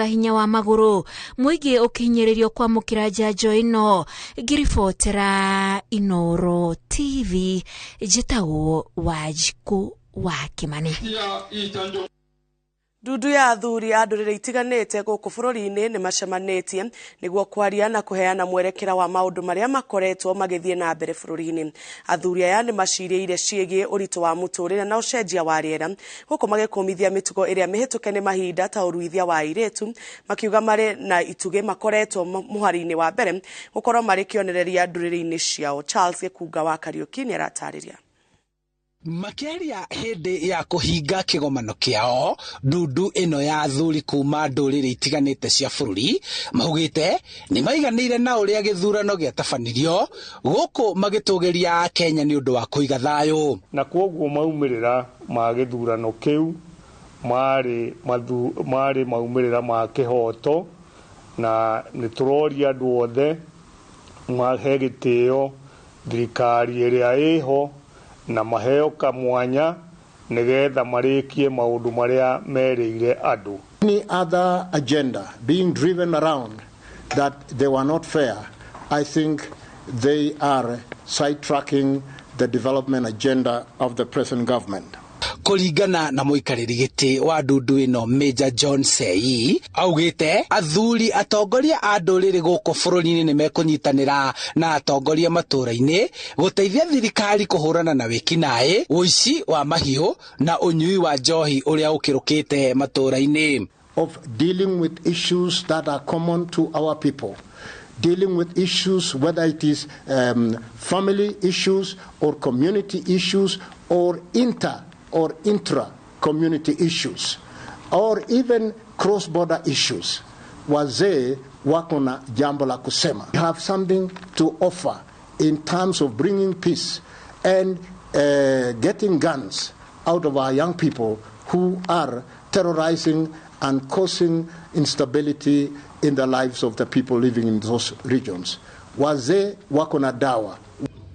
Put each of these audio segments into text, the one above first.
Hinya wa magũrũ mũingĩ ũkĩhinyĩrĩrio kwamũkĩra njanjo ĩno. Ngĩribotera Inoro TV, njĩtagwo Wanjikũ wa Kĩmani. Ndundu ya athuri a ndũrĩrĩ itiganĩte gũkũ bũrũri-inĩ nĩ macemanĩtie nĩguo kwaria na kũheana mwerekera wa maũndũ marĩa makoretwo magĩthiĩ na mbere bũrũri-inĩ. Athuri aya nĩ macirĩire ciĩgiĩ ũritũ wa mũtũrĩre na ũcenjia wa rĩera, gũkũ magĩkũmithia mĩtugo ĩrĩa mĩhĩtũke nĩ mahinda ta ũruithia wa airĩtu, makiuga marĩ na itugĩ makoretwo mũhari-inĩ wa mbere gũkorwo marĩ kĩonereria ndũrĩrĩ-inĩ ciao. Charles Gĩkunga wa Kariũki nĩ aratarĩria. Makĩaria hĩndĩ ya kũhinga kĩgomano kĩao, ndundu ĩno ya athuri kuma ndũrĩrĩ itiganĩte cia bũrũri maugĩte nĩ maiganĩire na ũrĩa gĩthurano gĩatabanirio, gũkũ magĩtũgĩria Kenya nĩ ũndũ wa kũiga thayũ. Na kwoguo maumĩrĩra ma gĩthurano kĩu marĩ maumĩrĩra ma kĩhoto, na nĩ tũroria andũ othe mahe gĩtĩo thirikari ĩrĩa ĩho na maheo kamwanya nĩgetha marĩkie maũndũ marĩa merĩire andũ. Any other agenda being driven around that they were not fair, I think they are sidetracking the development agenda of the present government. Kũringana na mũikarĩri gĩtĩ wa ndundu ĩno Major John Sei, augĩte athuri atongoria a ndũrĩrĩ gũkũ bũrũri-inĩ nĩ mekũnyitanĩra na atongoria matũũra-inĩ gũteithia thirikari kũhũrana na wĩkinaĩ, ũici wa mahiũ na ũnyui wa njohi ũrĩa ũkĩrũkĩte matũũra-inĩ. Of dealing with issues that are common to our people, dealing with issues whether it is family issues or community issues or inter or intra-community issues or even cross-border issues. Wazee wako na jambo la kusema. We have something to offer in terms of bringing peace and getting guns out of our young people who are terrorizing and causing instability in the lives of the people living in those regions. Wazee wako na dawa.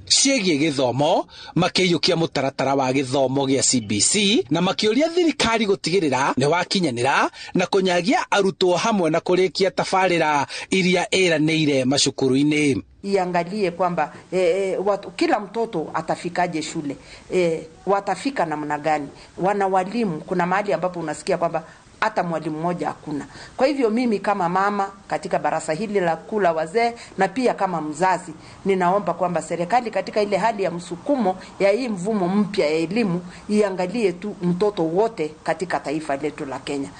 Ciĩgiĩ gĩthomo, makĩiyũkia mũtaratara wa gĩthomo gĩa CBC na makĩũria thirikari gũtigĩrĩra nĩ wakinyanĩra na kũnyagia arutwo hamwe na kũrĩkia tabarĩra iria ĩranĩire macukuru-inĩ. Iangalie kwamba watu, kila mtoto atafikaje shule, watafika namna gani, wana walimu. Kuna mahali ambapo unasikia kwamba hata mwalimu mmoja hakuna. Kwa hivyo mimi kama mama katika barasa hili la kula wazee na pia kama mzazi, ninaomba kwamba serikali katika ile hali ya msukumo ya hii mvumo mpya ya elimu iangalie tu mtoto wote katika taifa letu la Kenya.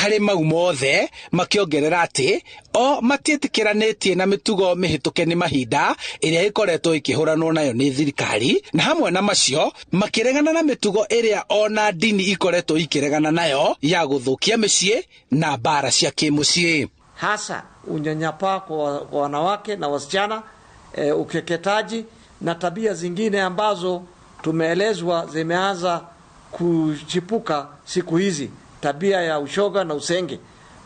Harĩ mau mothe, makĩongerera atĩ o matiĩtĩkĩranĩtie na mĩtugo mĩhĩtũke nĩ mahinda ĩrĩa ĩkoretwo ĩkĩhũranwo nayo nĩ thirikari, na hamwe na macio makĩregana na mĩtugo ĩrĩa ona ndini ikoretwo ikĩregana nayo ya gũthũkia mĩciĩ na mbara cia kĩmũciĩ. Hasa unyanyapaa kwa wanawake na wasichana, ukeketaji na tabia zingine ambazo tumeelezwa zimeanza kuchipuka siku hizi, tabia ya ushoga na usenge.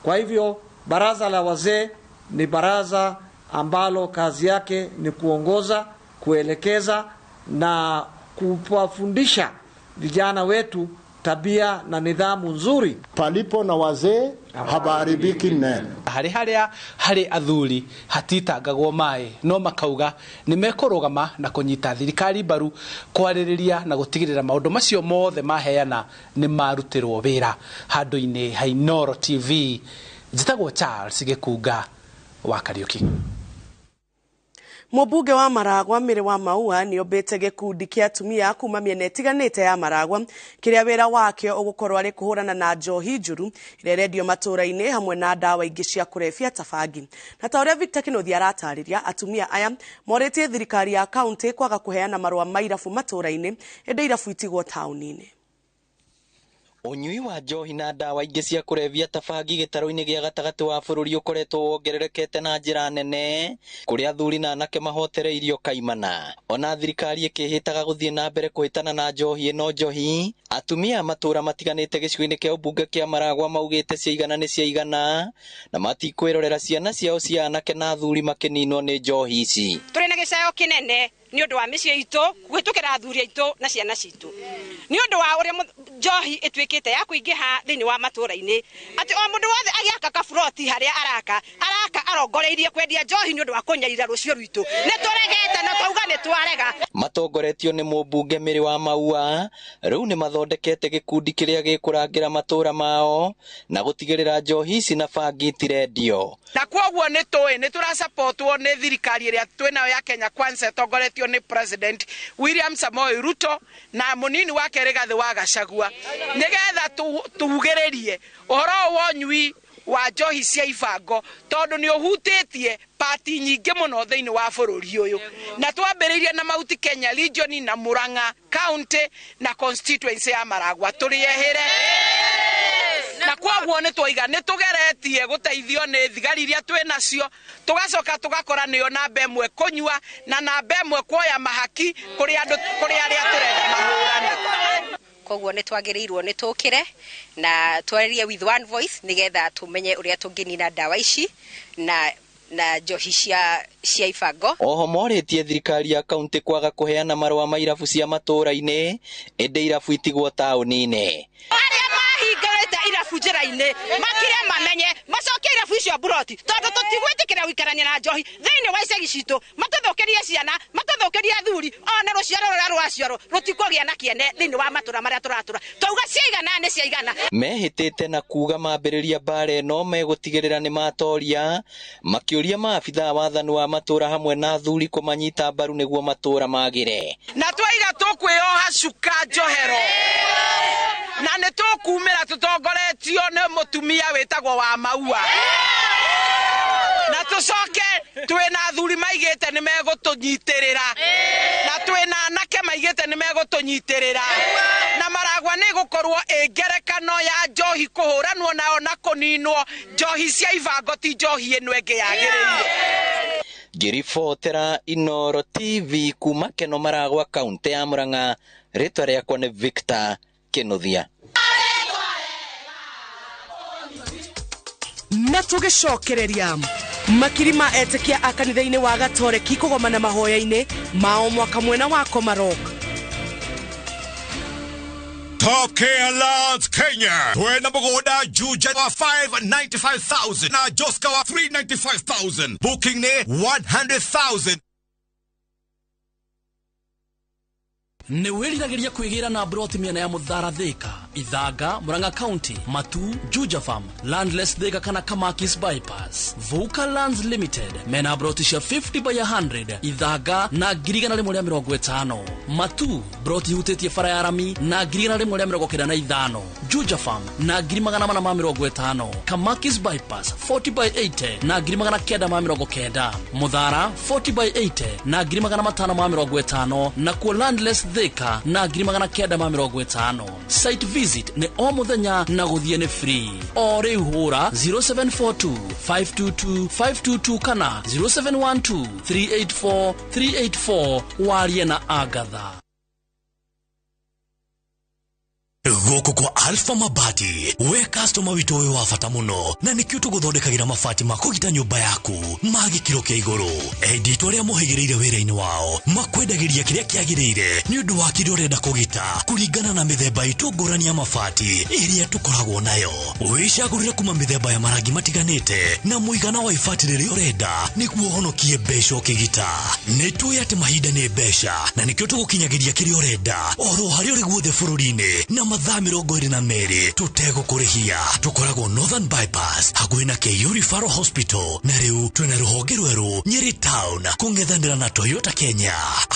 Kwa hivyo baraza la wazee ni baraza ambalo kazi yake ni kuongoza, kuelekeza na kuwafundisha vijana wetu tabia na nidhamu nzuri. Palipo na wazee habaharibiki neno. Harĩ harĩa harĩ athuri hatitangagwo maĩ, no makauga nĩ mekũrũgama na kũnyita thirikari mbaru kwarĩrĩria na gũtigĩrĩra maũndũ macio mothe maheana nĩ marutĩrwo wĩra. Handũ-inĩ ha Inooro TV, njĩtagwo Charles Gĩkunga wa Kariũki. Mũmbunge wa Maragwa Mĩrĩ wa Maua nĩ ombĩte gĩkundi kĩa atumia kuma mĩena ĩtiganĩte ya Maragwa kĩrĩa wĩra wakĩo ũgũkorwo arĩ kũhũrana na njohi njũru ĩrĩa ĩrendio matũũra-inĩ hamwe na ndawa ingĩ cia kũrebia ta bangi. Na ta ũrĩa Victor Kĩnuthia aratarĩria, atumia aya morĩtie thirikari ya kaunti kwaga kũheana marũa ma irabu matũũra-inĩ ĩndĩ irabu itigwo taũni-inĩ. Ũnyui wa njohi na ndawa ingĩ cia kũrebia ta bangi gĩtarũ-inĩ gĩa gatagatĩ wa bũrũri ũkoretwo wongererekete na njĩra nene, kũrĩa athuri na anake mahotereirio kaimana. Ona thirikari ĩkĩhĩtaga gũthiĩ na mbere kũhĩtana na njohi ĩno njohi, atumia a matũũra matiganĩte gĩcigo-inĩ kĩa ũmbunge kĩa Maragwa maugĩte ciaigana nĩ ciaigana, na matikwĩrorera ciana ciao cia anake na athuri makĩninwo nĩ njohi ici. Tũrĩ na gĩcayo kĩnene nĩ ũndũ wa mĩciĩ itũ, kũhĩtũkĩra athuri aitũ na ciana citũ. Nĩ ũndũ wa ũrĩa Njohi ĩtuĩkĩte ya kũingĩha thĩinĩ wa matũũra-inĩ, atĩ o mũndũ wothe agĩaka kaburoti harĩa araka araka arongoreirie kwendia njohi nĩ ũndũ wa kũnyarira rũciũ rwitũ. Nĩ tũregete na twauga nĩ twarega. Matongoretio nĩ mũmbunge Mĩrĩ wa Maua, rĩu nĩ mathondekete gĩkundi kĩrĩa gĩkũrangĩra matũũra mao na gũtigĩrĩra njohi ici na bangi itirendio. Na kwoguo nĩ tũĩ nĩ tũrasapotwo nĩ thirikari ĩrĩa twĩnayo ya Kenya Kwanza ĩtongoretio nĩ President William Samoei Ruto na mũnini wake Rigathĩ wa Gachagua, nĩgetha tugĩrĩrie ũhoro wa ũnyui wa njohi cia ibango, tondũ nĩ ũhutĩtie pati nyingĩ mũno thĩinĩ wa bũrũri ũyũ. Na twambĩrĩirie na Mount Kenya region na Murang'a county na constituency ya Maragwa tũrĩehĩre. Na kwoguo nĩ twaiga nĩ tũgeretie gũteithio nĩ thigari iria twĩ nacio, tũgacoka tũgakora nĩyo namba ĩmwe kũnyua na namba ĩmwe kuoya mahaki kũrĩ andũ, kũrĩ arĩa tũrenda mahũrane. Koguo nĩ twagĩrĩirwo nĩ tũkĩre na twarĩrie with one voice nĩgetha tũmenye ũrĩa tũngĩnina ndawa ici na njohi cia ibango. Oho morĩtie thirikari ya kaunti kwaga kũheana marũa ma irabu cia matũũra-inĩ, ĩndĩ irabu itigwo taũni-inĩ. Arĩa mahingũrĩte irabu njĩra-inĩ makire mamenye macokie irabu icio mburoti, tondũ tũtigwĩtĩkĩra gũikarania na njohi thĩinĩ wa icagi citũ, matũthũkĩrie ciana, matũthũkĩrie athuri, ona rũciaro rũrĩa rũraciarwo rũtikũgĩa na kĩene thĩinĩ wa matũũra marĩa tũratũra. Twauga ciaigana nĩ ciaigana. Mehĩtĩte na kuga mambĩrĩria mbara ĩno megũtigĩrĩra nĩ matoria, makĩũria maabithaa wathani wa matũũra hamwe na athuri kũmanyita mbaru nĩguo matũũra magĩre. Na twaiga tũkwĩyoha cuka njohero na nĩ tũkumĩra tũtongoretio nĩ mũtumia wĩtagwo wa Maua, na tũcoke twĩna athuri maigĩte nĩ megũtũnyitĩrĩra, na twĩna anake maigĩte nĩ megũtũnyitĩrĩra, na Maragwa nĩ gũkorwo ĩ ngerekano ya njohi kũhũranwo nayo na kũninwo. Njohi cia ibango ti njohi ĩno ĩngĩ yagĩrĩire. Ngĩribotera Inooro TV kuma Keno Maragwa, kaunti ya Murang'a, rĩtwa rĩakwa nĩ Victor Kinuthia. Na tũgĩcokereria makiri ma etĩkia a kanitha-inĩ wa Gatoreki kũgomana mahoya-inĩ mao mwaka mwena wa Komarok. Tokea Lands Kenya. Twena mũgũnda Juja wa 595,000 na Joska wa 395,000. Booking nĩ 100,000. Nĩ wĩriragĩria kwĩgĩra na broti mĩena ya Mũthara Thika, Ithanga, Murang'a County, Matu, Juja Farm, Landless Thika kana Kamakis Bypass. Vuka Lands Limited mena broti cia 50 by 100 Ithanga na 150. Matu broti hutĩtie bara ya rami na 195. Juja Farm na 450. Kamakis Bypass 40 by 80 na 990. Muthara 40 by 80 na 550 na kuo Landless Thika na 950. Site visit nĩ o mũthenya na gũthiĩ nĩ free. O rĩu hũra 0742 522 522 kana 0712 384 384 warie na Agatha. Gũkũ kwa Alpha Mabati, we customer witũ wĩ wa bata mũno, na nĩkĩo tũgũthondekagĩra mabati ma kũgita nyũmba yaku ma gĩkĩro kĩa igũrũ. Endi arĩa mohĩgĩrĩire wĩra-inĩ wao makwendagĩria kĩrĩa kĩagĩrĩire nĩ ũndũ wa kĩrĩa ũrenda kũgita kũringana na mĩthemba itũ ngũrani ya mabati ĩrĩa tũkoragwo nayo. Wĩcagũrĩre kuma mĩthemba ya marangi matiganĩte na mũigana wa ibati rĩrĩa ũrenda nĩguo ũhonokie mbeca ũkĩgita. Nĩ tũĩ atĩ mahinda nĩ mbeca na nĩkĩo tũgũkinyagĩria kĩrĩa ũrenda oro harĩa ũrĩ guothe bũrũri-inĩ na mathaa 22 tũtegũkũrĩhia. Tũkoragwo Northern Bypass hakuhĩ na KU Referral Hospital, na rĩu twĩna rũhonge rwerũ Nyeri Town kũng'ethanĩra na Toyota Kenya.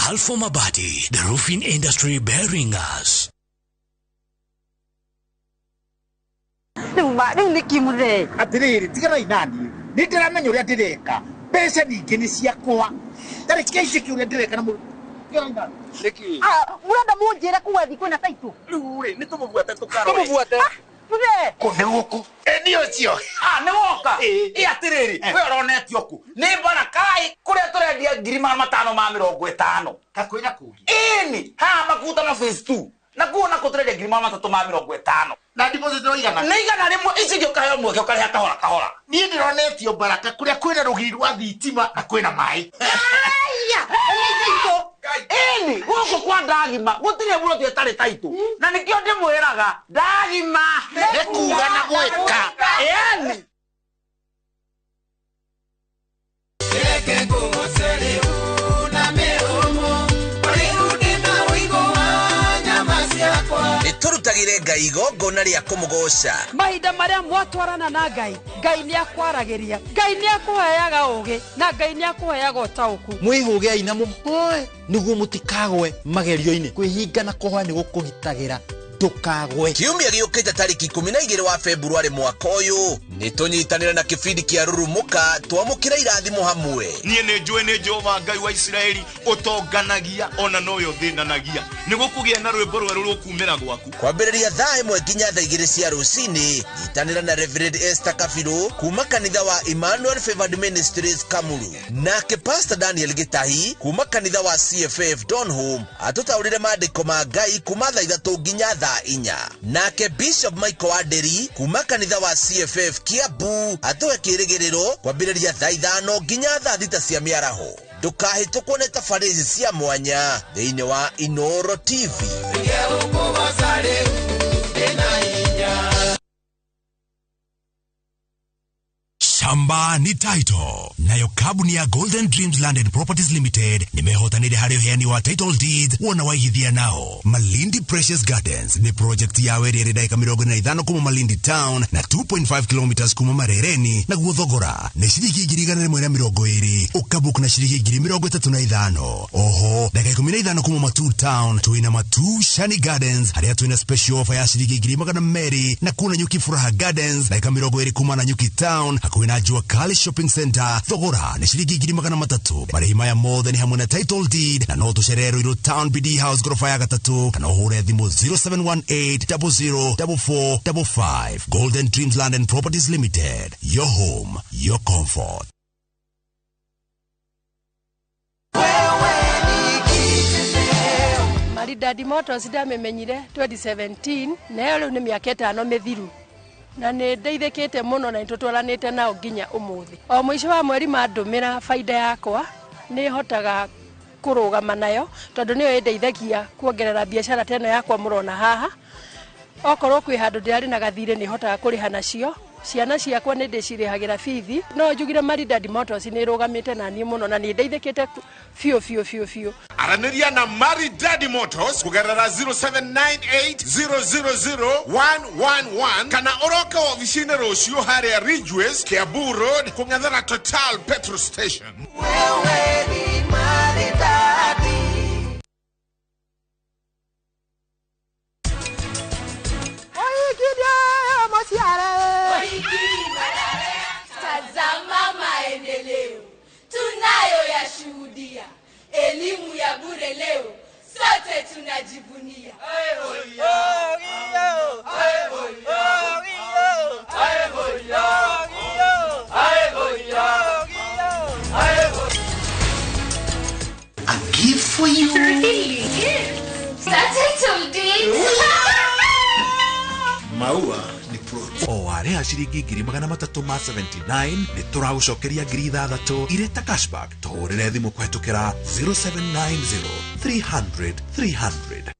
Alpha Mabati, the roofing industry bearing us. Rĩu nĩ kĩmũthee atĩrĩrĩ, tiganai naniĩ, nĩ ndĩramenya ũrĩa ndĩreka, mbeca ningĩ nĩ ciakwa, tareke njĩke ũrĩa ndĩreka na mũndũ. Mũrenda mũnjĩre kuga thiĩ kwĩna taitũ? Rĩu rĩ, nĩ tũmũbuate tũkarore. Tũmũbuate. Mũthee. Kũ nĩ gũkũ? Ĩ nĩ ũcio. Nĩ woka? Ĩ atĩrĩrĩ, we ũronetio kũ? Nĩ Barakai kũrĩa tũrendia 550,000. Ta kwĩna kũngĩ? Ĩni, haha Makutano phase 2. Na kuo nako tũrendia 350,000. Na deposit no igana? Nĩ 100, ici ingĩ ũkaheo mweke ũkarĩha kahora kahora. Niĩ ndĩronetio Baraka kũrĩa kwĩna rũgiri rwa thitima na kwĩna maĩ. Aya, nĩ taitũ. Ĩni gũkũ kwa ndagima gũtirĩ buroti ĩtarĩ taitũ, na nĩkĩo ndĩmwĩraga ndagima nĩ kuga na gwĩka. Ĩni nĩtũrutagĩre Ngai igongona rĩa kũmũgoca. Mahinda marĩa mwatwarana na Ngai, Ngai nĩakwaragĩria, Ngai nĩakũheaga ũũgĩ, na Ngai nĩakũheaga ũtaũku. Mwĩhũgei na mũhoe nĩguo mũtikagwe magerio-inĩ. Kwĩhinga na kũhoya nĩ gũkũgitagĩra ndũkagwe. Kiumia gĩũkĩte tarĩki 12 wa Februarĩ mwaka ũyũ nĩtũnyitanĩre na kĩbindi kĩa Rurumũka twamũkĩre irathimo hamwe. Niĩ nĩ njũĩ nĩ Jehova Ngai wa Isiraeli ũtonganagia ona nowe ũthĩnanagia, nĩgũkũgĩa na rwĩmbo rwerũ rũkumĩra gwaku. Kwambĩrĩria thaa 1 nginya thaa 2 cia rũcinĩ, nyitanĩra na Reverend Esther Kabiru kuma kanitha wa Emmanuel Favored Ministries Kamuru, nake Pastor Daniel Gitahi kuma kanitha wa CFF Donholm atũtaũrĩre maandĩko ma Ngai kuma thaa 3 nginya thaa 4, nake Bishop Michael Wanderi kuma kanitha wa CFF Kiambu atũhe kĩrĩgĩrĩro kwambĩrĩria thaa 5 nginya thaa 6 cia mĩaraho. Ndũkahĩtũkwo nĩ tabarĩra ici cia mwanya thĩinĩ wa Inooro TV. Shamba ni title. Nayo kabuni ya Golden Dreams Land and Properties Limited nimehotanire harĩ ũheani wa title deeds wona waigithia nao. Malindi Precious Gardens ni project ya ĩrĩa ĩrĩ ndagĩka 45 kuma Malindi Town na 2.5 kilometers kuma Marereni, naguo thogora nĩ ciringi 120,000 ũkabook na ciringi 35,000. Oho ndagĩka 15 kuma Matuu Town twĩna Matuu Shani Gardens harĩa twĩna special offer ya ciringi 200,000 na kuna Nyuki Furaha Gardens ndagĩka 20 kuma na Nyuki Town hakuhĩ na Jua Kali Shopping Center thogora nĩ ciringi 300,000. Marĩhi maya mothe nĩ hamwe na title deed na no tũcerere Ruiru Town BD House gorofa ya 3 kana ũhũre thimũ 0718 00 4455. Golden Dreams Land and Properties Limited, your home, your comfort. Maridadi Motors ndamĩmenyire 2017 nayo rĩu nĩ mĩaka 5 mĩthiru, na nĩ ndeithĩkĩte mũno na nĩtũtwaranĩte nao nginya ũmũthĩ. O mũico wa mweri mandũmĩra baida yakwa nĩ hotaga kũrũgama nayo tondũ nĩyo ĩndeithagia kuongerera biacara ta ĩno yakwa mũrona haha. Okorwo kwĩ handũ ndĩrarĩ na gathirĩ nĩ hotaga kũrĩha nacio. Ciana ciakwa nĩ ndĩcirĩhagĩra bithi. No njugire Maridadi Motors nĩ ĩrũgamĩte na niĩ mũno na nĩ ndeithĩkĩte biũ biũ biũ biũ. Aranĩria na Maridadi Motors kũgerera 0798 000 111 kana ũroke ofici-inĩ rũciũ harĩa Ridgeways, Kiambu Road, kũng'ethera Total Petrol Station. Wewe ni Maridadi. Tazama maendeleo tunayoyashuhudia, elimu ya bure leo sote tunajivunia. A gift for you. Really? Title deed. Maua o warĩha ciringi 379 nĩ tũragũcokeria 6,000 irĩ ta cashback. Tũhũrĩre thimũ kũhetũkĩra 0790 300 300.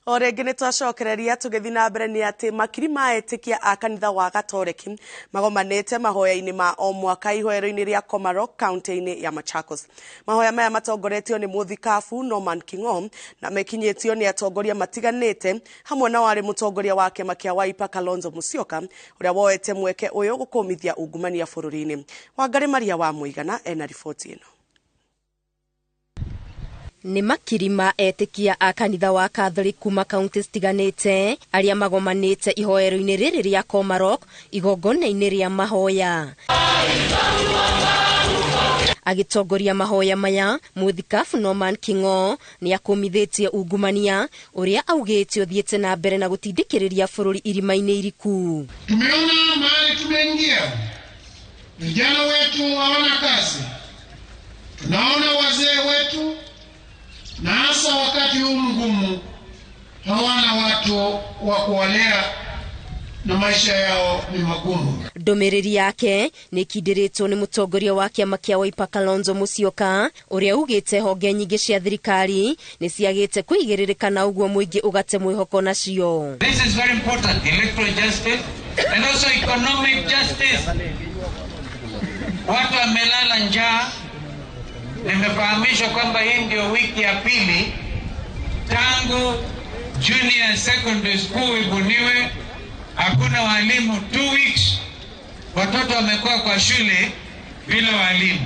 O rĩngĩ nĩ twacokereria tũgĩthiĩ na mbere nĩ atĩ makiri ma etĩkia a kanitha wa Gatoreki magomanĩte mahoya-inĩ ma o mwaka ihoero-inĩ rĩa Komarok kaunti-inĩ ya Machakos. Mahoya maya matongoretio nĩ mũthikabu Norman King'o na mekinyĩtio nĩ atongoria matiganĩte hamwe na warĩ mũtongoria wa kĩama kĩa Wiper Kalonzo Musyoka ũrĩa woete mweke ũyũ gũkũmithia ungumania bũrũri-inĩ. Wangari Maria wa Mũigana ena riboti ĩno. Nĩ makiri ma etĩkia a kanitha wa Catholic kuma kaunti citiganĩte arĩa magomanĩte ihoero-inĩ rĩrĩ rĩa Komarok igongona-inĩ rĩa mahoya. Agĩtongoria mahoya maya, mũthikabu Norman King'o nĩ akũmithĩtie ungumania ũrĩa augĩte ũthiĩte na mbere na gũtindĩkĩrĩria bũrũri irima-inĩ iriku. Tumeona mahali tumeingia, vijana wetu hawana kazi, tunaona wazee wetu na hasa wakati huu mgumu hawana watu wa kuwalea na maisha yao ni magumu. Ndũmĩrĩri yake nĩkindĩrĩtwo nĩ mũtongoria wa kĩama kĩa Wiper Kalonzo Musyoka ũrĩa ugĩte honge nyingĩ cia thirikari nĩ ciagĩte kũigĩrĩrĩka na ũguo mũingĩ ũgate mwĩhoko nacio. This is very important, electoral justice and also economic justice. Watu wamelala njaa. Nimefahamishwa kwamba hii ndio wiki ya pili tangu junior secondary school ibuniwe, hakuna walimu. 2 weeks watoto wamekuwa kwa shule bila walimu.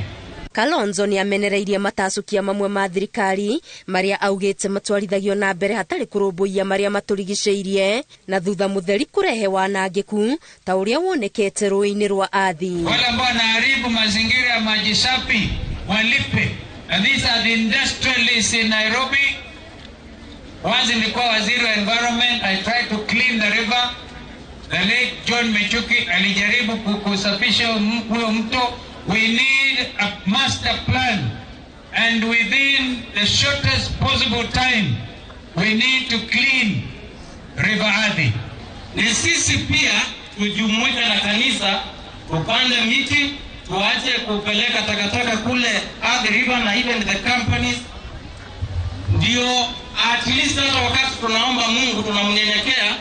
Kalonzo nĩ amenereirie matacũkia mamwe ma thirikari marĩa augĩte matwarithagio na mbere hatarĩ kũrũmbũiya marĩa matũrigicĩirie na thutha mũtheri kũrehe wanangĩku ta ũrĩa wonekete rũĩ-inĩ rwa Athi. Wale ambao wanaharibu mazingira ya maji safi walipe. And these are the industrialists in Nairobi. Once nilikuwa waziri wa environment, I tried to clean the river. The late John Michuki alijaribu kusafisha huyo mto. We need a master plan, and within the shortest possible time we need to clean River Athi. Ni sisi pia tujumuike na kanisa, tupande miti, tuache kupeleka takataka kule Athi River na even the companies, ndio at least hata wakati tunaomba Mungu tunamnyenyekea,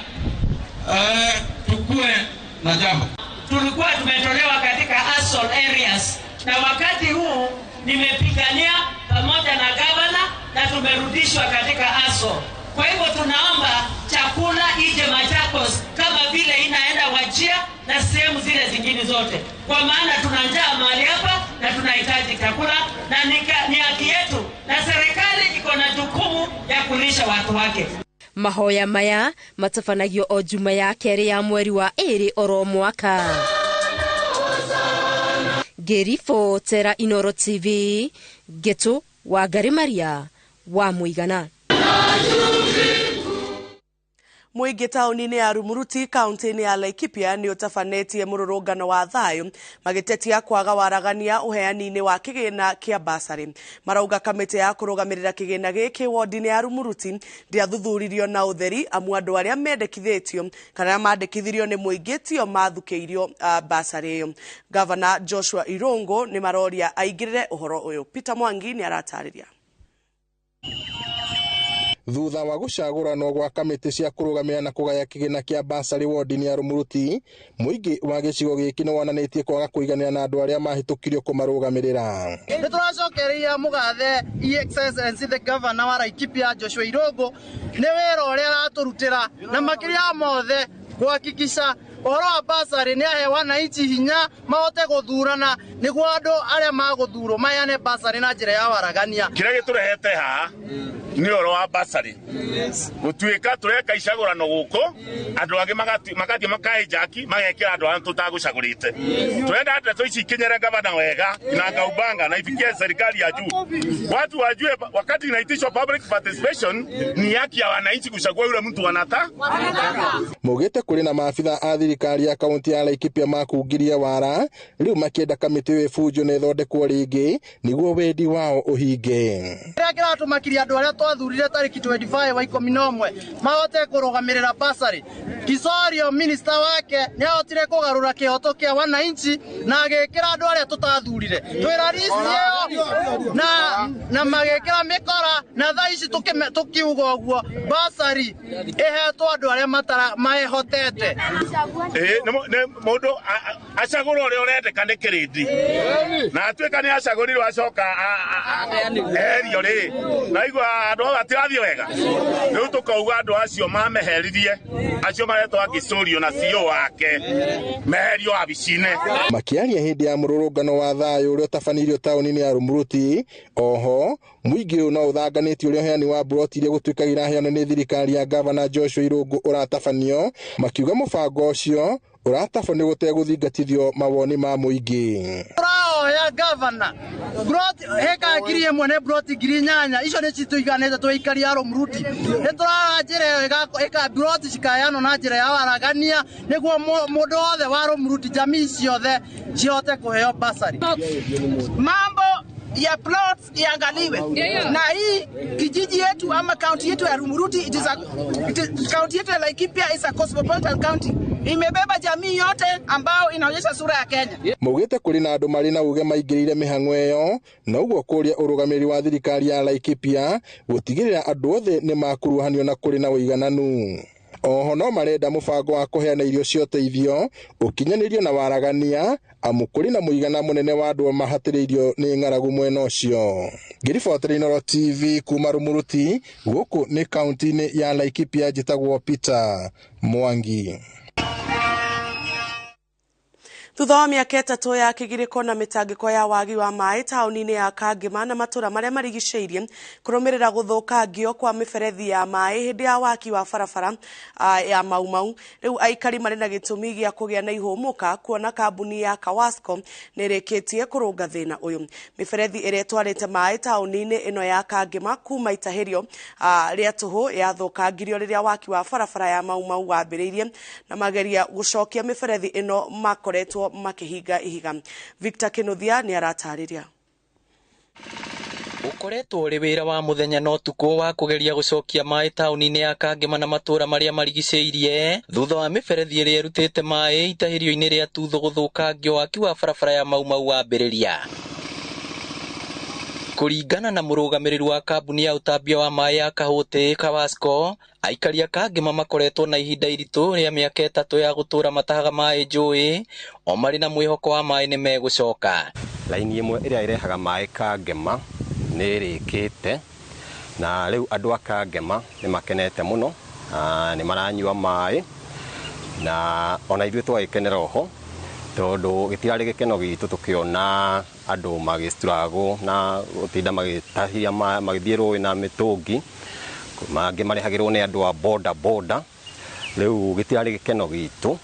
tukue na jambo. Tulikuwa tumetolewa katika assault areas, na wakati huu nimepigania pamoja na governor na tumerudishwa katika assault. Kwa hivyo tunaomba chakula ije Machakos kama vile inaenda Wajir na sehemu zile zingine zote, kwa maana tuna njaa mahali hapa na tunahitaji chakula, na ni haki yetu, na serikali iko na jukumu ya kulisha watu wake. Mahoya maya matabanagio o juma ya kerĩ ya mweri wa 2 oro mwaka. Ngĩribotera Inoro TV, Gĩtũ Wangari Maria wa Mũigana. Mũingĩ taũni-inĩ ya Rumuruti kaunti-inĩ ya Laikipia nĩ ũtabanĩtie mũrũrũngano wa thayũ magĩtetia kwaga waragania ũheani-inĩ wa kĩgĩna kĩa basarĩ. Marauga kamĩtĩ ya kũrũgamĩrĩra kĩgĩna gĩkĩ wodi-inĩ ya Rumuruti ndĩathuthuririo na ũtheri amu andũ arĩa mendekithĩtio kana mandĩkithirio nĩ mũingĩ tio mathukĩirio basarĩ ĩyo. Gavana Joshua Irungu nĩ maroria aingĩrĩre ũhoro ũyũ. Peter Mwangi nĩ aratarĩria. Thutha wa gũcagũranwo gwa kamĩtĩ cia kũrũgamĩrĩra na kũgaya kĩgĩna kĩa basarĩ wodi-inĩ ya Rumuruti, mũingĩ wa gĩcigo gĩkĩ nĩ wonanĩtie kwaga kũiganĩra na andũ arĩa mahĩtũkirio kũmarũgamĩrĩra. Nĩ tũracokeria mũgathe EXSNC the governor wa Laikipia Joshua Irungu nĩ wĩra ũrĩa aratũrutĩra, na makĩria mothe kuhakikisha ũhoro wa basarĩ nĩ ahe wananchi hinya mahote gũthurana nĩguo andũ arĩa magũthurwo maheane basarĩ na njĩra ya waragania. Kĩrĩa gĩtũrehete haha nĩ ũhoro wa basarĩ gũtuĩka tũreka icagũrano gũkũ andũ angĩ magathiĩ makahijack magekĩra andũ arĩa tũtagũcagũrĩte. Tũrenda ndeto ici ikinyĩre gavana wega na Ngaubanga na ifikie serikali ya juu, watu wajue wakati inaitishwa public participation ni haki ya wananchi kuchagua yule mtu wanataka. Maugĩte kũrĩ na maabitha a thirikari ya kaunti ya Laikipia makungirie wara rĩu makĩenda kamĩtĩ ĩyo ĩbunjwo na ĩthondekwo rĩngĩ nĩguo wendi wao ũhinge. Kĩrĩa kĩratũmakiria andũ arĩa twathurire tarĩki 25 wa 11 mahote kũrũgamĩrĩra basarĩ. Kisorio minister wake nĩ ahotire kũgarũra kĩhoto kĩa wananchi na agĩkĩra andũ arĩa tũtathurire twĩra list ĩyo na magĩkĩra mĩkora, na thaa ici tũkiuga ũguo basarĩ ĩhetwo andũ arĩa mahotete. Mũndũ acagũra ũrĩa ũrendeka nĩ kĩrĩndĩ, na atuĩka nĩ acagũrirwo acoka eherio rĩ, naigua andũ ao matirathiĩ wega. Rĩu tũkauga andũ acio mameheririe, acio maretwo Akĩcorio na CEO wake meherio wabici-inĩ. Makĩaria hĩndĩ ya mũrũrũngano wa thayũ ũrĩa ũtabanirio taũni-inĩ ya Rumuruti, oho mũingĩ ũyũ no ũthanganĩtie ũrĩa ũheani wa mburoti iria gũtuĩkaga iraheanwo nĩ thirikari ya gavana Joshua Irungu ũratabanio, makiuga mũbango ũcio ũratabanio gũtegũthingatithio mawoni ma mũingĩ. Tũrahoya gavana broti heka 1000 nĩ broti 8,000 icio nĩ citũiganĩte tũikari a Rumuruti. Nĩ tũrara njĩra ĩyo ĩka broti cikaheanwo na njĩra ya waragania nĩguo mũndũ wothe wa Rumuruti jamii ciothe cihote kũheo basari. Mambo ya plots iangaliwe. Na hii kijiji yetu ama county yetu ya Rumuruti, county yetu ya Laikipia is a cosmopolitan county. Imebeba jamii yote ambao inaonyesha sura ya Kenya. Maugĩte kũrĩ na andũ marĩ na uge maingĩrĩire mĩhang'o ĩyo na ũguo kũria ũrũgamĩrĩri wa thirikari ya Laikipia gũtigĩrĩra andũ othe nĩ makuruhanio na kũrĩ na ũigananu. Oho no marenda mũbango wa kũheana irio cia ũteithio ũkinyanĩrio na waragania amu kũrĩ na mũigana mũnene wa andũ mahatĩrĩirio nĩ ng'aragu mwena ũcio. Ngĩribotera Inooro TV kuma Rumuruti gũkũ nĩ kaunti-inĩ ya Laikipia, njĩtagwo Peter Mwangi. Thutha wa mĩaka 3 ya kĩgirĩko na mĩtangĩko ya wagi wa maĩ taũni-inĩ ya Kangema na matũra marĩa marigicĩirie kũrũmĩrĩra gũthũkangio kwa mĩberethi ya maĩ hĩndĩ ya waki wa barabara ya Mau Mau, rĩu aikari marĩ na gĩtũmi gĩa kũgĩa na ihũmũka kuona kambuni ya Kawasco nĩ ĩrĩkĩtie kũrũnga thĩna ũyũ. Mĩberethi ĩrĩa ĩtwarĩte maĩ taũni-inĩ ĩno ya Kangema kuma itahĩrio rĩa tũhũ yathũkangirio rĩrĩa waki wa barabara ya Mau Mau wambĩrĩirie na mageria gũcokia mĩberethi ĩno makoretwo makihinga ihiga. Victor Kinuthia ni aratarĩria. Ũkoretwo ũrĩ wĩra wa mũthenya na ũtukũ wa kũgeria gũcokia maĩ taũni-inĩ ya Kangema na matũũra marĩa marigicĩirie thutha wa mĩberethi ĩrĩa ĩrutĩte maĩ itahĩrio-inĩ rĩa Tutho gũthũkangio waki wa barabara ya Mau Mau wambĩrĩria. Kũringana na mũrũgamĩrĩri wa kambuni ya ũtambia wa maĩ ya Kahũtĩ Kawasco, aikari a Kangema makoretwo na ihinda iritũ rĩa mĩaka 3 ya gũtũũra matahaga maĩ njũĩ o marĩ na mwĩhoko wa maĩ nĩ megũcoka. Laini ĩmwe ĩrĩa ĩrehaga maĩ Kangema nĩ ĩrĩkĩte na rĩu andũ a Kangema nĩ makenete mũno, nĩ maranyua maĩ na ona ithuĩ twagĩkenera oho tondũ gĩtirarĩ gĩkeno gitũ tũkĩona andũ magĩstruggle na gũtinda magĩtahia magĩthiĩ rũĩ na mĩtũngi, mangĩ marehagĩrwo nĩ andũ a boda boda. Rĩu gĩtirarĩ gĩkeno gitũ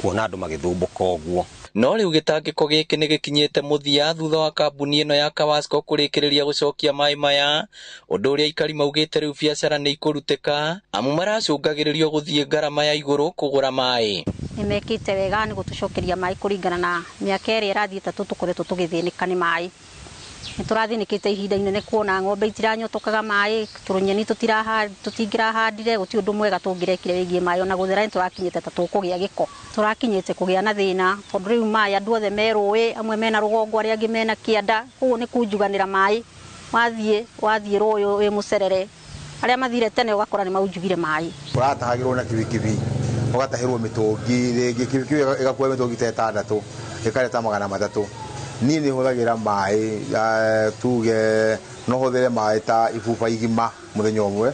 kuona andũ magĩthumbũka ũguo. No rĩu gĩtangĩko gĩkĩ nĩ gĩkinyĩte mũthia thutha wa kambuni ĩno ya Kawasco kũrĩkĩrĩria gũcokia maĩ maya, ũndũ ũrĩa aikari maugĩte rĩu biacara nĩ ikũrutĩka amu maracũngagĩrĩrio gũthiĩ ngarama ya igũrũ kũgũra maĩ. Nĩ mekĩte wega nĩ gũtũcokeria maĩ kũringana na mĩaka ĩrĩa ĩrathiĩ 3 tũkoretwo tũgĩthĩnĩka nĩ maĩ. Nĩ tũrathĩnĩkĩte ihinda inene kuona ng'ombe itiranyotokaga maĩ, tũrũnyeni tũtingĩrahandire, gũtirĩ ũndũ mwega tũngĩrekire wĩgiĩ maĩ, ona gũthera nĩ tũrakinyĩte ta tũkũgĩa gĩko. Tũrakinyĩte kũgĩa na thĩna tondũ rĩu maĩ andũ othe me rũĩ, amwe mena rũgongo, arĩa angĩ mena kĩanda, koguo nĩ kunjuganĩra maĩ. Wathiĩ rũĩ wĩ mũcerere, arĩa mathire tene ũgakora nĩ maunjugire maĩ. Ũratahagĩrwo na kibikibi, ũgatahĩrwo mĩtũngi, rĩngĩ kibikibi ĩgakua mĩtũngi ta 6 ĩkareta 300. Niĩ nĩ hũthagĩra maĩ, tuge no hũthĩre maĩ ta ibuba igima mũthenya ũmwe,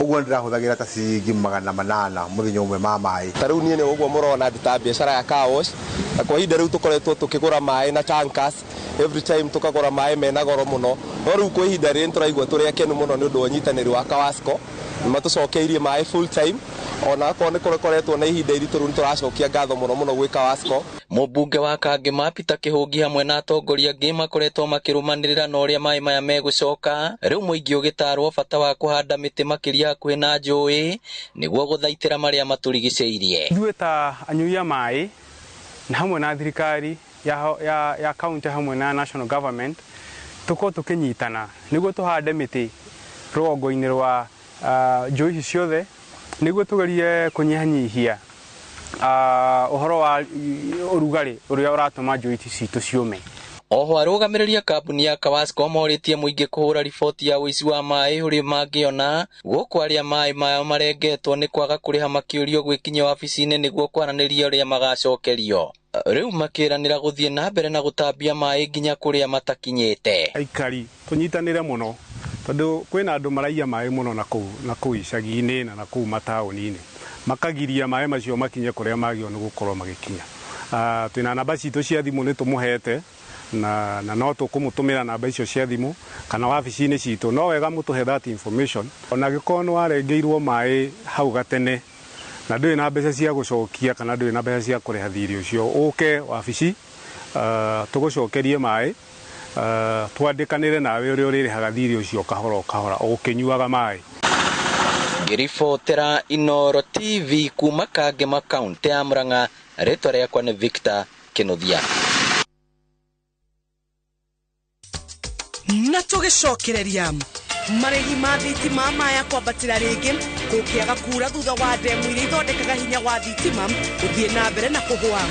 ũguo ndĩrahũthagĩra ta ciringi 800 mũthenya ũmwe ma maĩ. Ta rĩu niĩ nĩ ũguo mũrona nduta biacara ya car wash, na kwa ihinda rĩu tũkoretwo tũkĩgũra maĩ na tankers every time, tũkagũra maĩ mena goro mũno, no rĩu kwa ihinda rĩrĩ nĩtũraigua tũrĩ akenu mũno nĩ ũndũ wa ũnyitanĩri wa Kawasco. Nĩ matũcokeirie maĩ full time, ona akorwo nĩ kũrekoretwo na ihinda iritũ rĩu nĩtũracokia ngatho mũno mũno gwĩ Kawasco. Mũmbunge wa Kangema Peter Kĩhũngi hamwe na atongoria angĩ makoretwo makĩrũmanĩrĩra na ũrĩa maĩ maya megũcoka, rĩu mũingĩ ũgĩtarwo bata wa kũhanda mĩtĩ makĩria hakuhĩ na njũĩ nĩguo gũthaitĩra marĩa matũrigicĩirie. Ithuĩ ta anyui a maĩ na hamwe na thirikari ya county hamwe na national government tũkorwo tũkĩnyitana nĩguo tũhande mĩtĩ rũgongo-inĩ rwa njũĩ ici ciothe nĩguo tũgerie kũnyihanyihia ũhoro wa ũrugarĩ ũrĩa ũratũma njũĩ ici citũ ciũme. Oho arũgamĩrĩri a kambuni ya Kawasco morĩtie mũingĩ kũhũra riboti ya ũici wa maĩ ũrĩa mangĩona gũkũ arĩa maĩ maya marengetwo nĩ kwaga kũrĩha makĩũrio gwĩkinyia wabici-inĩ nĩguo kwaranĩria ũrĩa magacokerio. Rĩu makĩranĩra gũthiĩ na mbere na gũtambia maĩ nginya kũrĩa matakinyĩte. Aikari tũnyitanĩre mũno tondũ kwĩna andũ maraiya maĩ mũno na kũu icagi-inĩ na kũu mataũni-inĩ, makagiria maĩ macio makinye kũrĩa magĩrĩirwo nĩ gũkorwo magĩkinya. Twĩna namba citũ cia thimũ nĩ tũmũhete na no tũkũmũtũmĩra namba icio cia thimũ kana wabici-inĩ citũ, no wega mũtũhe that information. Ona angĩkorwo nĩ warengeirwo maĩ hau gatene na ndũrĩ na mbeca cia gũcokia kana ndũrĩ na mbeca cia kũrĩha thirĩ ũcio, ũke wabici tũgũcokerie maĩ, twandĩkanĩre nawe ũrĩa ũrĩrĩhaga thirĩ ũcio kahora o kahora ũkĩnyuaga maĩ. Ngĩribotera Inooro TV kuma Kangema kaunti ya Murang'a, rĩtwa rĩakwa nĩ Victor Kinuthia. Na tũgĩcokereria Marĩhi ma thitima maya kwambatĩra rĩngĩ gũkĩaga kura thutha wa ndemu iria ithondekaga hinya wa thitima gũthiĩ na mbere na kũhũa.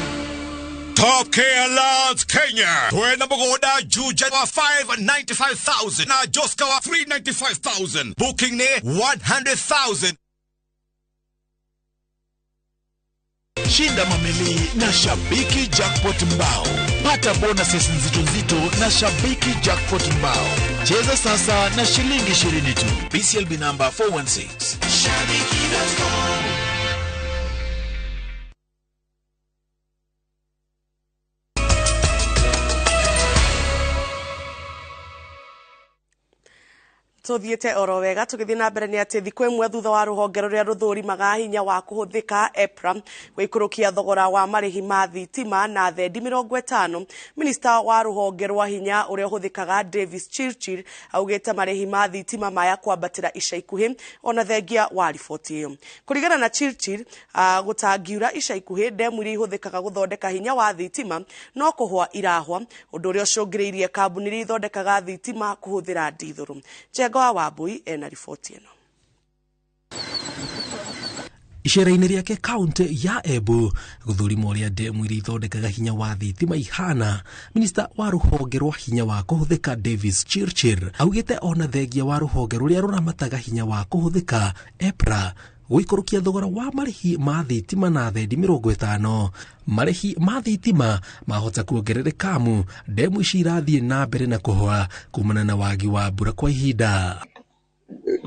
Top Care Lands Kenya. Twena mũgũnda Juja wa 595,000 na Joska wa 395,000. Booking nĩ 100,000. Shinda mamili na Shabiki Jackpot Mbao. Pata bonuses nzito nzito na Shabiki Jackpot Mbao. Cheza sasa na shilingi 20 tu. BCLB number 416. Shabiki.com. Tuthiĩte oro wega tũgĩthiĩ na mbere nĩ atĩ thikũ ĩmwe thutha wa rũhonge rũrĩa rũthũrimaga hinya wa kũhũthĩka EPRA gũikũrũkia thogora wa marĩhi ma thitima na thendi 50, minista wa rũhonge rwa hinya ũrĩa ũhũthĩkaga Davis Chirchir augĩte marĩhi ma thitima maya kwambatĩra ica ikuhĩ ona thengia wa riboti ĩyo. Kũringana na Chirchir, gũtangiura ica ikuhĩ ndemu iria ihũthĩkaga gũthondeka hinya wa thitima no kũhwa irahwa, ũndũ ũrĩa ũcũngĩrĩirie kambuni iria ithondekaga thitima kũhũthĩra ndithũrũ. Njenga wa Wambui ena riboti ĩno. Icera-inĩ rĩake kaunti ya Embu gũthũrima ũrĩa ndemu iria ithondekaga hinya wa thitima ihana, minista wa rũhonge rwa hinya wa kũhũthĩka Davis Chirchir augĩte ona thengia wa rũhonge rũrĩa rũramataga hinya wa kũhũthĩka EPRA gũikũrũkia thogora wa marĩhi ma thitima na thendi 50, marĩhi ma thitima mahota kuongerereka amu ndemu ici irathiĩ na mbere na kũhũa kumana na wagi wa mbura kwa ihinda.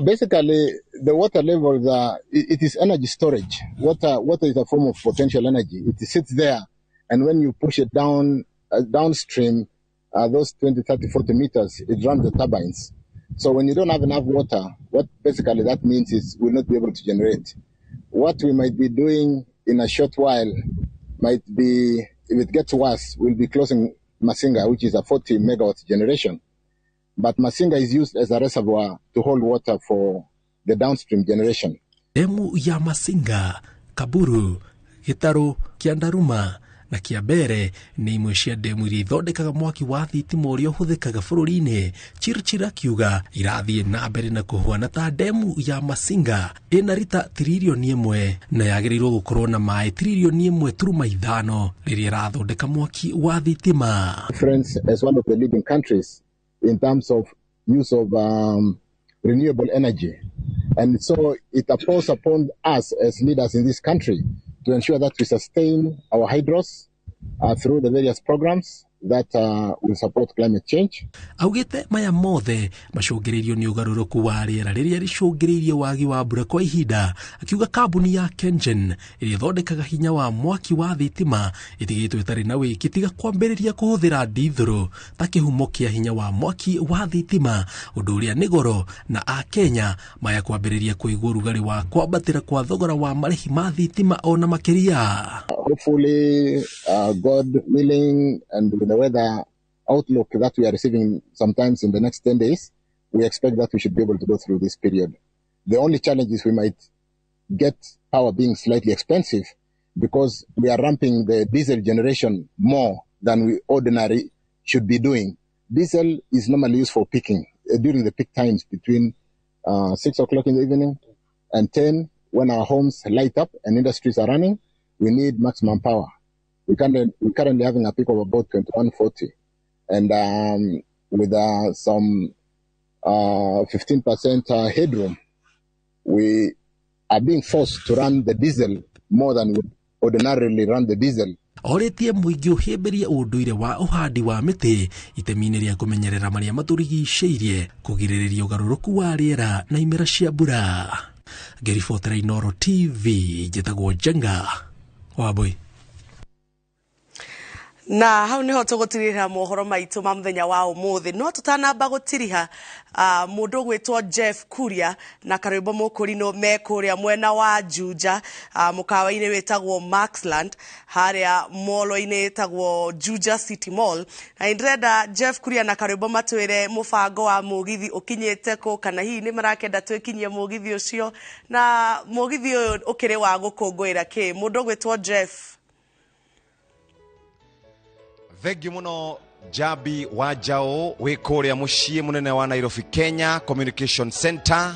Basically, the water levels are, it is energy storage. Water is a form of potential energy. It sits there, and when you push it down, downstream, those 20, 30, 40 meters, it runs the turbines. So when you don't have enough water, what basically that means is we'll not be able to generate. What we might be doing in a short while might be, if it gets worse, we'll be closing Masinga, which is a 40 megawatt generation. But Masinga is used as a reservoir to hold water for the downstream generation. Demu ya Masinga, Kaburu, Gitaru, Kiandaruma na Kiambere nĩ imwe cia ndemu iria ithondekaga mwaki wa thitima ũrĩa ũhũthĩkaga bũrũri-inĩ. Chirchir akiuga irathiĩ na mbere na kũhwana ta ndemu ya Masinga ĩna rita tiririoni 1 na yagĩrĩirwo gũkorwo na maĩ tiririoni 1.5 rĩrĩa ĩrathondeka mwaki wa thitima. France as one of the leading countries in terms of use of renewable energy, and so it falls upon us as leaders in this country to ensure that we sustain our hydros through the various programs that will support climate change. Augite maya mothe macũngĩrĩirio nĩ ũgarũrũku wa rĩera rĩrĩa rĩcũngĩrĩirie wagi wa mbura kwa ihinda. Akiuga kambuni ya KenGen ĩrĩa ĩthondekaga hinya wa mwaki wa thitima ĩtigĩtwo ĩtarĩ na wĩki tiga kwambĩrĩria kũhũthĩra ndithũrũ ta kĩhumo kĩa hinya wa mwaki wa thitima, ũndũ ũrĩa nĩ goro na Akenya maya kwambĩrĩria kũigua ũrugarĩ wa kwambatĩra kwa thogora wa marĩhi ma thitima ona makĩria. Hopefully, God willing, and with the weather outlook that we are receiving sometimes in the next 10 days, we expect that we should be able to go through this period. The only challenge is we might get power being slightly expensive because we are ramping the diesel generation more than we ordinarily should be doing. Diesel is normally used for peaking during the peak times between 6 o'clock in the evening and 10, when our homes light up and industries are running. We need maximum power. We're currently having a peak of about 2140, and with some 15% headroom, we are being forced to run the diesel more than we ordinarily run the diesel. Orĩtie mũingĩ ũhĩmbĩrie ũndũire wa ũhandi wa mĩtĩ itemi-inĩ rĩa kũmenyerera marĩa matũrigicĩirie, kũgirĩrĩria ũgarũrũku wa rĩera na imera cia mbura. Ngĩribotera Inooro TV, njĩtagwo Njenga Wambui. Na hau niho tũgũtirĩra mohoro maitũ ma mũthenya wa ũmũthĩ. No tũtanamba gũtiriha, mũndũ ũgwĩtwo Jeff Kuria na karwĩmbo mũkũrinũ me kũrĩa mwena wa Juja, mũkawa-inĩ wĩtagwo Maxland, harĩa mall-inĩ ĩtagwo Juja City Mall. Na nĩndĩrenda Jeff Kuria na karwĩmbo matwĩre mũbango wa mũgithi ũkinyĩte kũ, kana hihi nĩ marakenda twĩkinyie mũgithi ũcio, na mũgithi ũyũ ũkĩrĩ wa gũkũngũĩra kĩ. Mũndũ ũgwĩtwo Jeff. Thengiũ mũno Jabi wa Jao wĩ kũrĩa mũciĩ mũnene wa Nairobi Kenya Communication Center.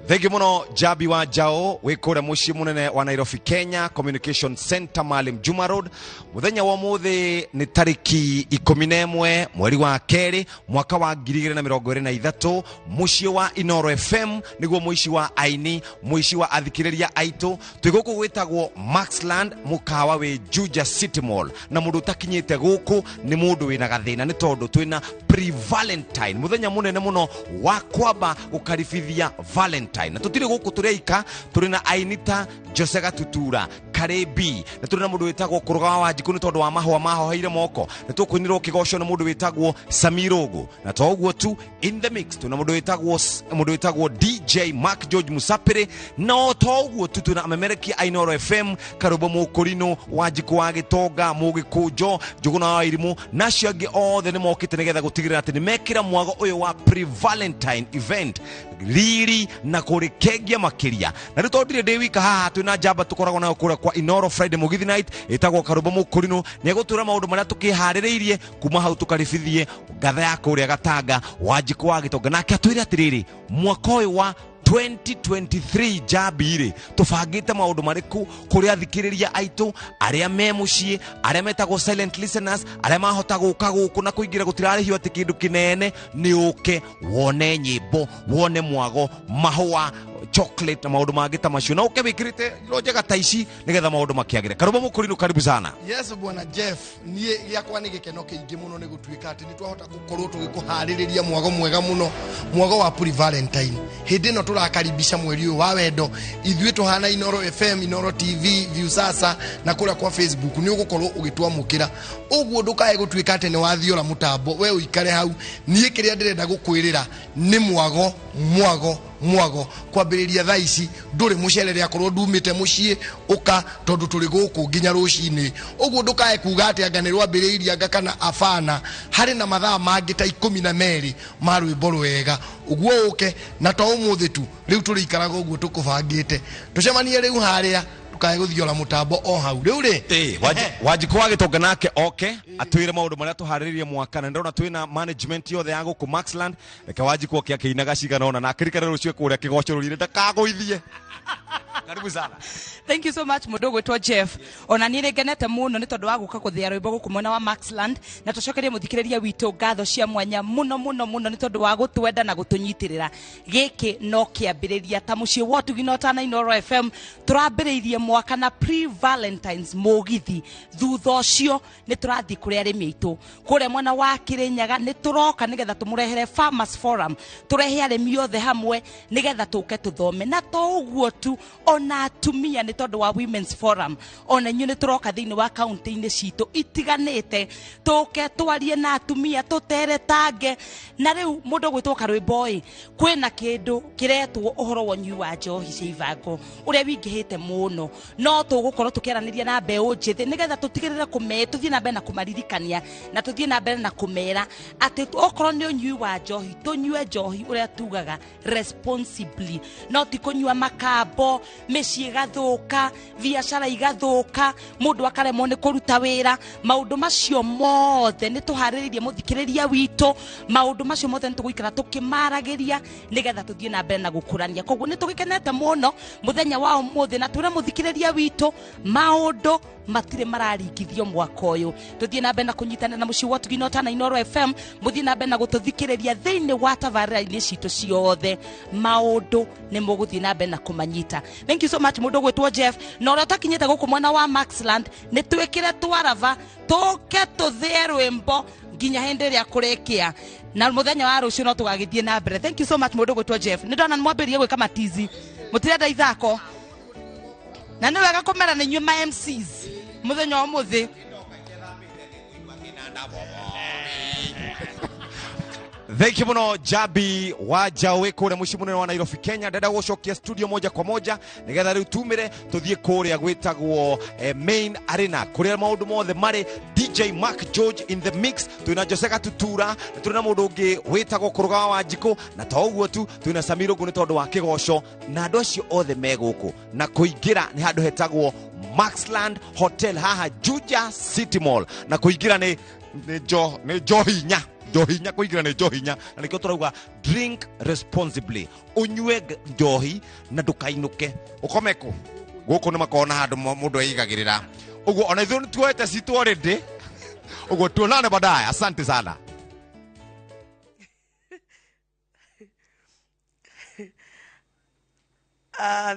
Thengi muno Jabi wa Jao wĩ kũrĩa mũciĩ mũnene wa Nairobi Kenya Communication Center Maalim Juma Road. Mũthenya wa ũmũthĩ nĩ tarĩki 11 mweri wa kerĩ mwaka wa 2023 mũciĩ wa Inoro FM nĩguo mũici wa aini mũici wa athikĩrĩria aitũ. Twĩ gũkũ gwĩtagwo Maxland mũkawa wĩ Juja City Mall, na mũndũ ũtakinyĩte gũkũ nĩ mũndũ wĩna gathĩna nĩ tondũ twĩna pre-Valentine, mũthenya mũnene mũno wa kwamba gũkaribithia Valentine. Na tũtirĩ gũkũ tũreika, tũrĩ na ainita Jose Gatutura Karebi, na tũrĩ na mũndũ wĩtagwo Kũrũga wa Wanjikũ nĩ tondũ wa mahũa mahoheire moko, na tũkũinĩrwo kĩgoco nĩ mũndũ wĩtagwo Samirogo, na to ũguo tu in the mix tũna mũndũ wĩtagwo DJ Mark George Musapere, na to ũguo tu tũna amemerekia a Inoro FM Karũmbo Mũkũrinũ Wanjikũ wa Gĩtonga Mũgĩkũnjo Njũgũna wa Irimũ na acio angĩ othe nĩ mokĩte nĩgetha gũtigĩrĩra atĩ nĩ mekĩra mwago ũyũ wa pre-Valentine event riri na kũrĩkengia makĩria. Na rĩu tondũ ndirĩ ndĩ wika haha, twĩna njamba tũkoragwo nayo kũrĩa kwa Inoro Friday Mũgithi Night ĩtagwo Karũmbo Mũkũrinũ, nĩ egũtwĩra maũndũ marĩa tũkĩharĩrĩirie kuma hau tũkaribithie ngatha ya kũrĩa Gatanga Wanjikũ wa Gĩtonga, nake atwĩre atĩrĩrĩ mwaka ũyũ wa 2023 Jabi-rĩ tũbangĩte maũndũ marĩkũ kũrĩ athikĩrĩria aitũ arĩa me mũciĩ, arĩa metagwo silent listeners, arĩa mahota gũka gũkũ na kũingĩra gũtirarĩhio atĩ kĩndũ kĩnene, nĩ ũke wone nyĩmbo, wone mwago, mahũa, chocolate na maũndũ mangĩ ta macio, na ũke wĩkĩrĩte iro njega ta ici nĩgetha maũndũ makĩagĩre. Karũmbo Mũkũrinũ, karibu sana. Yes bwana Jeff, niĩ gĩakwa nĩ gĩkeno kĩingĩ mũno nĩ gũtuĩka atĩ nĩ twahota gũkorwo tũgĩkũharĩrĩria mwago mwega mũno, mwago wa pre-Valentine. Hĩndĩ ĩno tũrakaribisha mweri ũyũ wa wendo, ithuĩ tũhana Inoro FM, Inoro TV, Viusasa na kũrĩa kwa Facebook nĩ ũgũkorwo ũgĩtwamũkĩra. Ũguo ndũkae gũtuĩka atĩ nĩ wathiora mũtambo, we ũikare hau. Niĩ kĩrĩa ndĩrenda gũkwĩrĩra nĩ mwago mwago mwago kwambĩrĩria thaa ici, ndũrĩ mũcerere akorwo ndumĩte mũciĩ ũka, tondũ tũrĩ gũkũ nginya rũcinĩ. Ũguo ndũkae kuga atĩ anga nĩ rwambĩrĩirie anga kana abana, harĩ na mathaa mangĩ ta 12 ma rwĩmbo rwega. Ũguo ũke na to ũmũthĩ tu, rĩu tũrĩikaraga ũguo tũkũbangĩte, tũcemanie rĩu harĩa ndũkae gũthiora mũtambo o hau rĩu rĩ. Wanjikũ wa Gĩtonga nake oke atwĩre maũndũ marĩa tũharĩrĩirie mwaka, na ndĩrona twĩna management yothe ya gũkũ Maxland. Reke Wanjikũ oke akĩinaga cigana ũna na akĩrikana rũciũ kũrĩa kĩgoco rũrire ndakagũithie. Karibu sana. Thank you so much mũndũ ũgwĩtwo Jeff. Ona niĩ nĩngenete mũno nĩ tondũ wa gũka kũthĩa rwĩmbo gũkũ mwena wa Maxland, na tũcokerie mũthikĩrĩria witũ ngatho cia mwanya mũno mũno mũno nĩ tondũ wa gũtwenda na gũtũnyitĩrĩra. Gĩkĩ no kĩambĩrĩria ta mũciĩ wa ũtugi na ũtana Inoro FM tũrambĩrĩirie mwaka na pre-Valentines mũgithi. Thutha ũcio nĩ tũrathiĩ kũrĩ arĩmi aitũ kũrĩa mwena wa Kĩrĩnyaga, nĩ tũroka nĩgetha tũmũrehere Farmers Forum, tũrehe arĩmi othe hamwe nĩgetha tũke tũthome. Na to ũguo tu, ona atumia nĩ tondũ wa Women's Forum, ona inyuĩ nĩ tũroka thĩinĩ wa kaunti-inĩ citũ itiganĩte, tũke twarie na atumia tũteretange. Na rĩu mũndũ ũgwĩtwo Karwĩmbo ĩ, kwĩna kĩndũ kĩretwo ũhoro wa ũnyui wa njohi cia ibango ũrĩa wingĩhĩte mũno, no tũgũkorwo tũkĩaranĩria na mbeũ njĩthĩ nĩgetha tũtigĩrĩre tũthiĩ na mbere na kũmaririkania na tũthiĩ na mbere na kũmera atĩ okorwo nĩ ũnyui wa njohi tũnyue njohi ũrĩa tugaga responsibly, no ti kũnyua makambo, mĩciĩ ĩgathũka, biacara igathũka, mũndũ akaremwo nĩ kũruta wĩra. Maũndũ macio mothe nĩ tũharĩrĩirie mũthikĩrĩria witũ, maũndũ macio mothe nĩ tũgũikara tũkĩmaragĩria nĩgetha tũthiĩ na mbere na gũkũrania. Koguo nĩ tũgĩkenete mũno mũthenya wa ũmũthĩ, na twĩre mũthikĩrĩria witũ maũndũ matirĩ mararingithio mwaka ũyũ. Tũthiĩ na mbere na kũnyitanĩra na mũciĩ wa ũtugi na ũtana Inoro FM, mũthiĩ na mbere na gũtũthikĩrĩria thĩinĩ wa tabarĩra-inĩ citũ ciothe, maũndũ nĩ mũgũthiĩ na mbere na kũmanyita. Thank you so much mũndũ ũgwĩtwo Jeff. Na ũrĩa ũtakinyĩte gũkũ mwena wa Maxland, nĩ twĩkĩre twaraba tũke tũthĩe rwĩmbo nginya hĩndĩ ĩrĩa kũrĩkia, na mũthenya wa rũciũ no tũgagĩthiĩ na mbere. Thank you so much mũndũ ũgwĩtwo Jeff. Nĩ ndona nĩ mwambĩrĩrie gwĩka matizi, mũtirenda ithako, na nĩ wega kũmera nĩ inyuĩ ma MCs mũthenya wa ũmũthĩ. Thank you muno Jabi wa Njaũ wĩ kũrĩa mũciĩ mũnene wa Nairobi Kenya. Ndenda gũcokia studio moja kwa moja nĩgetha rĩu tumĩre tũthiĩ kũrĩa gwĩtagwo main arena kũrĩa maũndũ mothe marĩ. DJ Mark George in the mix, twĩna Jose Gatutura na twĩna mũndũ ũngĩ wĩtagwo Kũrũgawa wa Njikũ, na to ũguo tu twĩna Samir Ũngũ nĩ tondũ wa kĩgoco, na andũ acio othe me gũkũ na kũingĩra nĩ handũ hetagwo Maxland Hotel haha Juja City Mall, na kũingĩra nĩ nĩ njohinya njohinya, kũingĩra nĩ njohinya, na nĩkĩo tũrauga drink responsibly, ũnyue njohi na ndũkainũke ũkome kũ gũkũ nĩ makoragwo na handũ mũndũ eigagĩrĩra ũguo. Ona ithuĩ nĩ tuoete citũ already ũguo, tuonane baadaye, asante sana.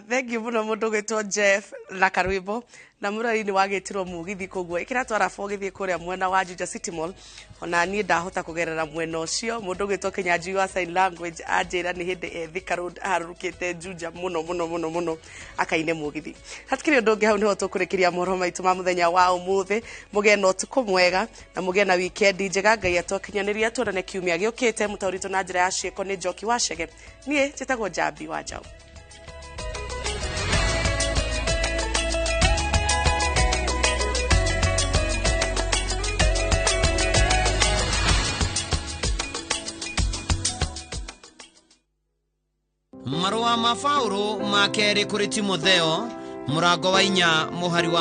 Thank you muno mundu gwitwo Jeff na karwimbo na murari ni wagitirwo mugithi koguo ikira twara githie kuria mwena wa Juja City Mall, ona nie ndahota kugerera mwena ucio. Mundu gwitwo Kinyanjui wa sign language anjira ni hindi e Thika Road aharurukite Juja muno muno muno muno akaine mugithi. Hatikiri undu ungi, hau niho tukurikiria mohoro maitu ma muthenya wa umuthi. Mugie na utuku mwega na mugie na weekend njega. Ngai atwakinyaniria tuonane kiumia giukite. Mutaurito na njira ya ciiko ni Njoki wa Chege, nie njitagwo Njambi wa Njaũ. Marũa ma Paũlũ ma kerĩ kũrĩ Timotheo, mũrango wa 4 mũhari wa